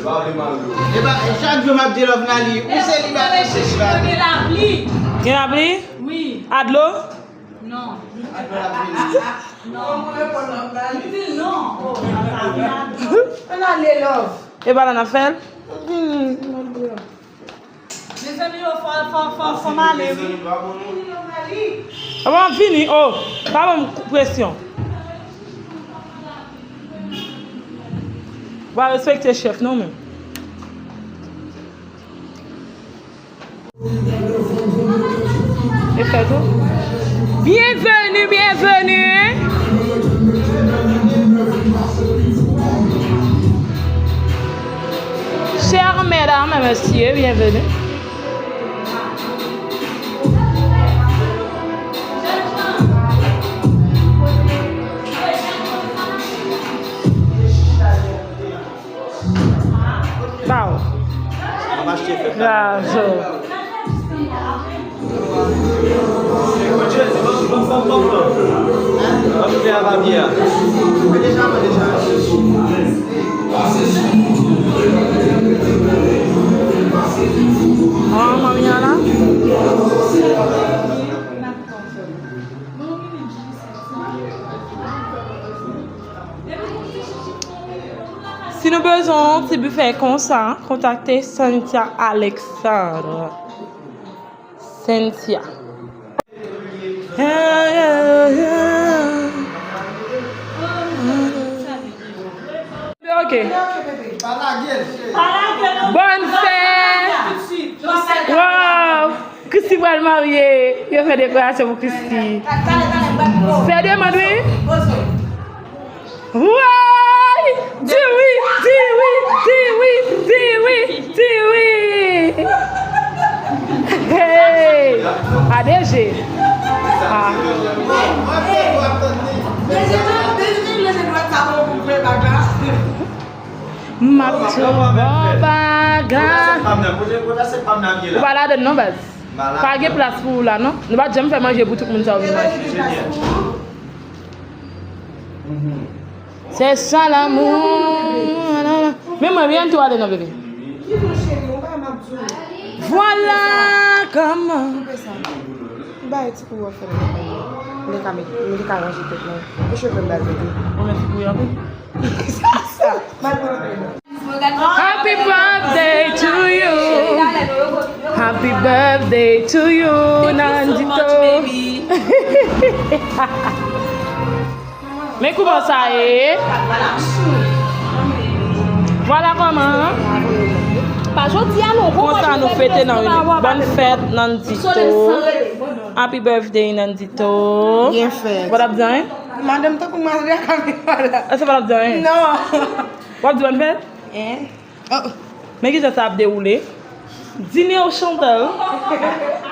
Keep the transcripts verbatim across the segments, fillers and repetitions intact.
Epa, chak jou m ap di love Nali, ou selibatè, ou selibatè. Gen lapli? Gen lapli? Wi. A dlo? Non. Non. Li di non. Oh, papa. Ann ale love. E pa la n ap fè l? Mezanmi, yo, fò, fò, fò, fò m ale, wi. Bon, m ap vini, oh, pa ban m presyon. Ou pa respekte chèf non, menm. E fè tou. Bienvenue, bienvenue. Chères mesdames et messieurs, bienvenue. Ba w. M ap achte fèt la. Sa, so. An, manmi an la. Si nou bezwen yon ti bifè konsa, kontakte Cynthia Alexandre. Cynthia. Ok. Bòn fèt. Wow. Christy pral marye. Yo fè dekorasyon pou Christy. Fè demann, wi. Woy! Di wi, di wi, di wi, di wi, di wi. Hey! A D G. Ah. M ap tou bon bagay. Ou pa ladann non, baz. Pa gen plas pou ou la, non. Nou pa t janm fè manje pou tout moun sa yo vin manje. C'est ça l'amour. Men mwen, men tou ale non, bebe. Vwala kòman. Bay ti kou w ap fè nan kay la. M te ka met, m te ka ranje tèt mwen. E cheve m bal mete. Ou met ti kou w anpil? Sa, sa. Mal mwen anpil. Happy birthday to you. Happy birthday to you, Nandito. Men kouman sa ye? Vwala kòman. Pa jodi a non. Konsa nou fete nan yon bòn fèt, Nandito. Happy birthday, Nandito. Byen fèt. Ou pa t ap di anyen? Madanm tankou mwen antre a kamera la. Èske ou pa t ap di anyen? Non. W ap di bòn fèt? Hein? Oh. Men kijan sa ap dewoule. Dine o Chantal.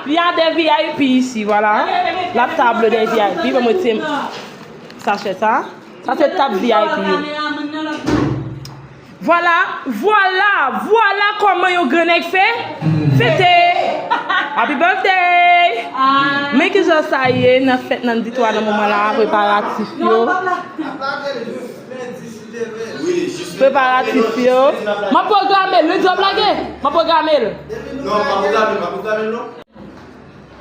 Il y a des V I P ici, voilà. La table des V I P. Ban mwen ti sachè sa. Sa se tab V I P yo. Vwala, vwala, vwala kòman yon gran nèg fè fete. Happy birthday! Men kijan sa ye nan fèt Nandito a nan moman la, preparatif yo. Preparatif yo. M ap pwograme l, wi, djòb la gen. M ap pwograme l. Non, pa pwograme l, pa pwograme l, non.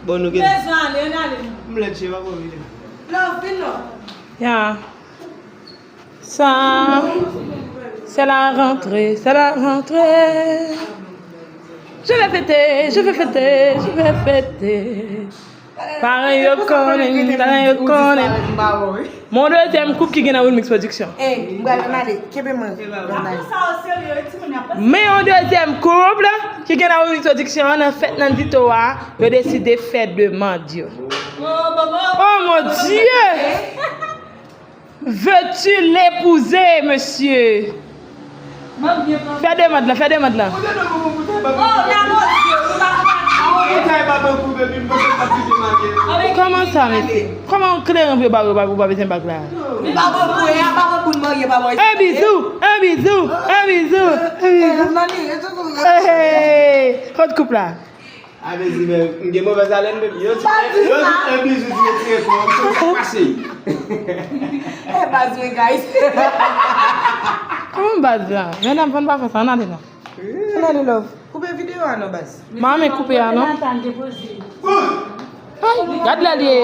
Bon, nou gen. Bezwen ale, ann ale non. M lèd, cheri, pa pwograme l. Non, vin non. Ya. Ça, c'est la rentrée, c'est la rentrée. Je vais fêter, je vais fêter, je vais fêter. Paran yo konnen, paran yo konnen. Mon dezyèm koup ki gen nan Wilmix Production. Ey, m pral ann ale, kenbe mwen. Men yon dezyèm koup ki gen nan Wilmix Production, nan fèt Nandito a, yo deside fè demann yo. Oh mon Dieu! Veux-tu l'épouser, monsieur? Fè demann lan, fè demann lan. Kòman sa, mesye? Kòman kleren pou yo ba ou, ou pa bezwen bag la? Un bisou, un bisou, un bisou, un bisou. Hey, hey, hey. Kot koup la? A vle di, men, m gen movèz alèn, men yo di, yo di, e bizou di retire kò, m sot sa k pase. E baz mwen, guys. Kòman baz la? Medam, fò n pa fè sa, ann ale non. Ann ale, love. Koupe videyo a non, baz. Mami, koupe a non. Ay, gad lè l ye.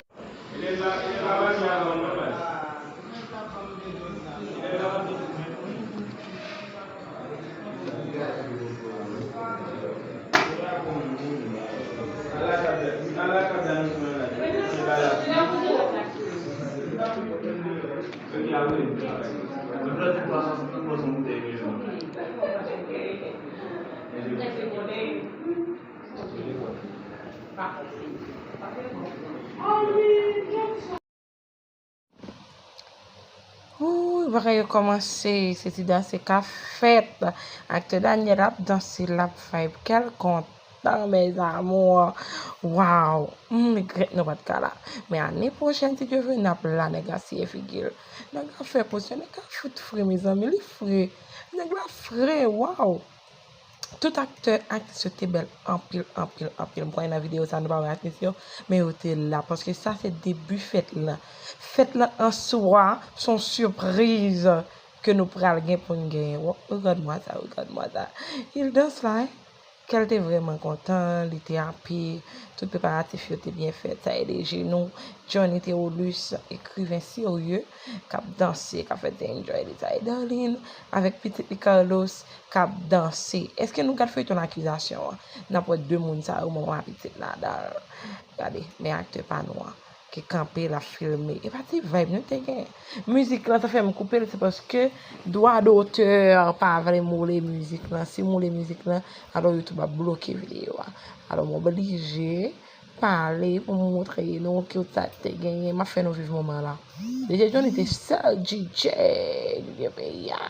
Wouy, bagay yo kòmanse, se ti danse k ap fèt. Aktè Daniel ap danse, l ap vibe. Kèl kontan, mes amours. Waw, m regrèt nou pa t ka la. Men ane pwochèn, si Dye vle, n ap la, nèg la siye figi l. Nèg la fè pozisyon, nèg la fout fre, mezanmi, li fre. Nèg la fre, waw. Tout aktè, aktris yo te bèl anpil, anpil, anpil. M kwè nan videyo sa nou pa wè aktris yo, men yo te la. Paske sa se debi fèt lan. Fèt lan an swa, se yon sipriz ke nou pral gen pou n genyen. Wo, regarde-moi ça, regarde-moi ça. Il danse là, hein? Kè l te vrèman kontan, li te happy. Tout preparatif yo te byen fèt. Sa e D J nou, Johnny Theolus, ekriven serye, k ap danse, k ap fè ti enjoy li. Sa e Darline, avèk pitit li Carlos, k ap danse. Èske nou gad feyton Lakizasyon an? N ap wè de moun sa yo, manman pitit ladan l. Gade, men aktè pa nou an, ki kanpe, l ap filme. E pa ti vibe nou te gen. Mizik lan, sa fè m koupe l, se paske dwa dotè pa vle moule mizik lan. Si moule mizik lan, alò YouTube ap bloke videyo a. Alò m oblije pale pou m montre nou ki sa te genyen. M ap fè nou viv moman la. D J Johnny te sèl D J nan peyi a.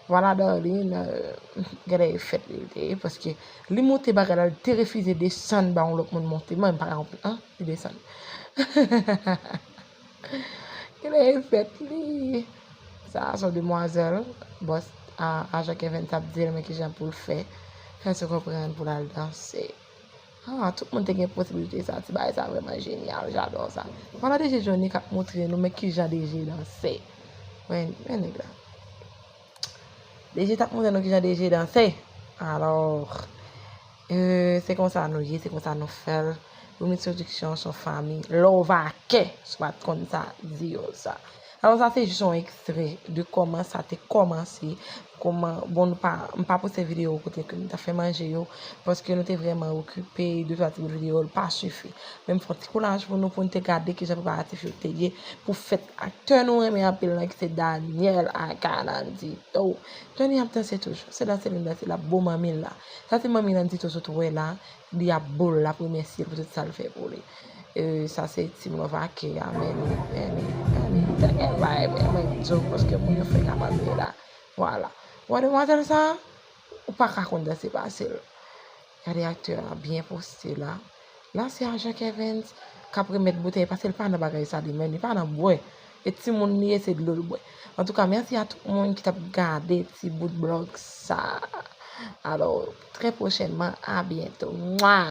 Vwala Darline, euh, gade fèt li te ye, paske li monte bagay la, li te refize desann ba yon lòt moun monte. Mwen, m pa ka konprann, an, li desann. Gade fèt li. Sa a se yon demwazèl, bòs a, ajan Kevin t ap di l men kijan pou l fè. Fè se konprann pou l al danse. Ah, tout moun te gen posibilite sa. Ti bagay sa vrèman jenyal, j'adore sa. Vwala D J Johnny k ap montre nou, men kijan D J danse. Men, men nèg la. D J t ap montre nou kijan D J danse. Alò, euh, se konsa nou ye, se konsa nou fè l. Room Introduction, se yon fanmi. Love a kè, si w pa t konn sa, di yo sa. Alò, sa se jis yon ekstrè de kòman sa te kòmanse. Kòman, bon, nou pa, m pa poste videyo kote ke nou ta fè manje yo, paske nou te vrèman okipe, de twa ti bout videyo, l pa sifi. Men m fè yon ti kolaj pou nou, pou n te gade kijan preparatif yo te ye pou fèt aktè nou renmen anpil lan, ki se Daniel aka Nandito. Johnny ap danse toujou. Se danse li danse, l ap bo manmi l la. Sa se manmi Nandito sot wè la, li ap bo l, l ap remèsye l pou tout sa l fè pou li. E, sa se Team Love aka, men, men, men, men, te gen vibe, men, di w, paske moun yo fè kabann yo la. Vwala. Wè demwazèl sa, ou pa ka konn danse pase l. Gade aktè a byen poste la. La, se ajan Kevens k ap remèt boutèy, paske l pa nan bagay sa li menm, li pa nan bwè. E timoun li ye, se dlo l bwè. Antouka, mèsi a tout moun ki t ap gade ti bout blòg sa. Alò, trè pwochènman, a byento. Mwa!